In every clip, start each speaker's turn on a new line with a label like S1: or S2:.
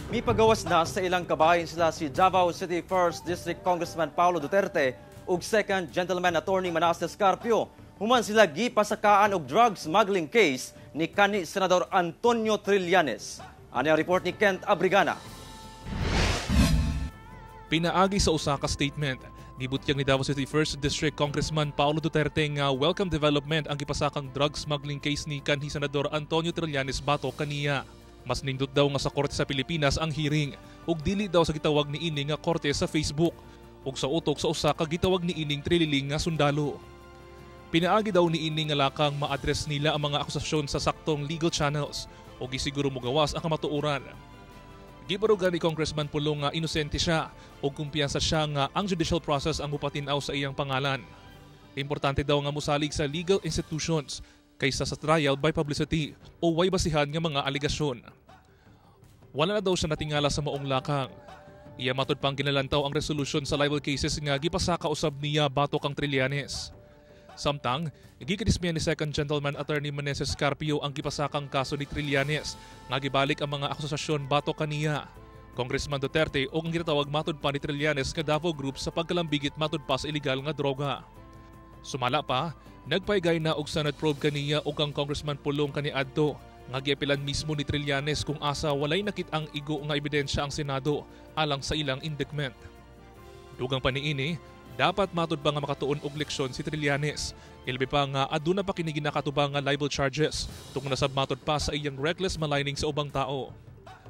S1: Mipagawas na sa ilang kabahin sila si Davao City 1st District Congressman Paolo Duterte ug Second Gentleman Attorney Manases Carpio. Human sila gipasakaan og drug smuggling case ni kanhi Senador Antonio Trillanes. Ani ang report ni Kent Abrigana.
S2: Pinaagi sa usa ka statement, gibutyag ni Davao City 1st District Congressman Paolo Duterte nga welcome development ang gipasakang drug smuggling case ni kanhi Senador Antonio Trillanes batok kaniya. Mas nindot daw nga sa korte sa Pilipinas ang hearing ug dili daw sa gitawag ni ini nga korte sa Facebook ug sa utok sa usa ka gitawag ni ining trililing nga sundalo. Pinaagi daw ni ini nga lakang ma-address nila ang mga akusasyon sa saktong legal channels ug gisiguro mogawas ang kamatuoran. Gibarugan ni Congressman Pulong nga inosente siya ug kumpiyansa siya nga ang judicial process ang mupatin-aw sa iyang pangalan. Importante daw nga mosalig sa legal institutions kaysa sa trial by publicity o way basihan nga mga alegasyon. Wala na daw siya natingala sa maong lakang. Iya matud pang ginalantaw ang resolution sa libel cases nga gipasaka usab niya batok kang Trillanes. Samtang, gikadismiya ni Second Gentleman Attorney Meneses Carpio ang gipasakang kaso ni Trillanes nga gibalik ang mga akusasyon batok kaniya. Congressman Duterte o ang ginatawag matud pa ni Trillanes nga Davao Group sa pagkalambigit matud pa sa illegal nga droga. Sumala pa, nagpaygay na og Senate probe kaniya og kang Congressman Pulong kaniadto nga giapilan mismo ni Trillanes kung asa walay nakit-ang igo nga ebidensya ang Senado alang sa ilang indictment. Dugang pa niini, dapat matud pa nga makatuon og leksyon si Trillanes. Ilbi pa nga aduna pa kini ginakatubang nga libel charges tungod na sab matud pa sa iyang reckless maligning sa ubang tao.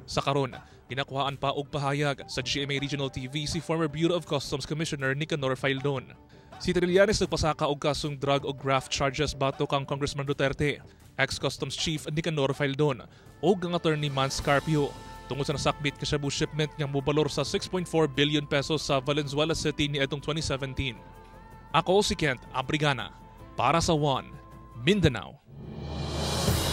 S2: Sa karon, ginakuhaan pa og pahayag sa GMA Regional TV si former Bureau of Customs Commissioner Nicanor Faeldon. Si Trillanes nagpasaka og kasong drug og graft charges batok kang Congressman Duterte, ex-Customs Chief Nicanor Faeldon ug ang Attorney Mans Carpio tungod sa nasakbit ka shabu shipment nga mobalor sa 6.4 billion pesos sa Valenzuela City niadtong 2017. Ako si Kent Abrigana para sa One Mindanao.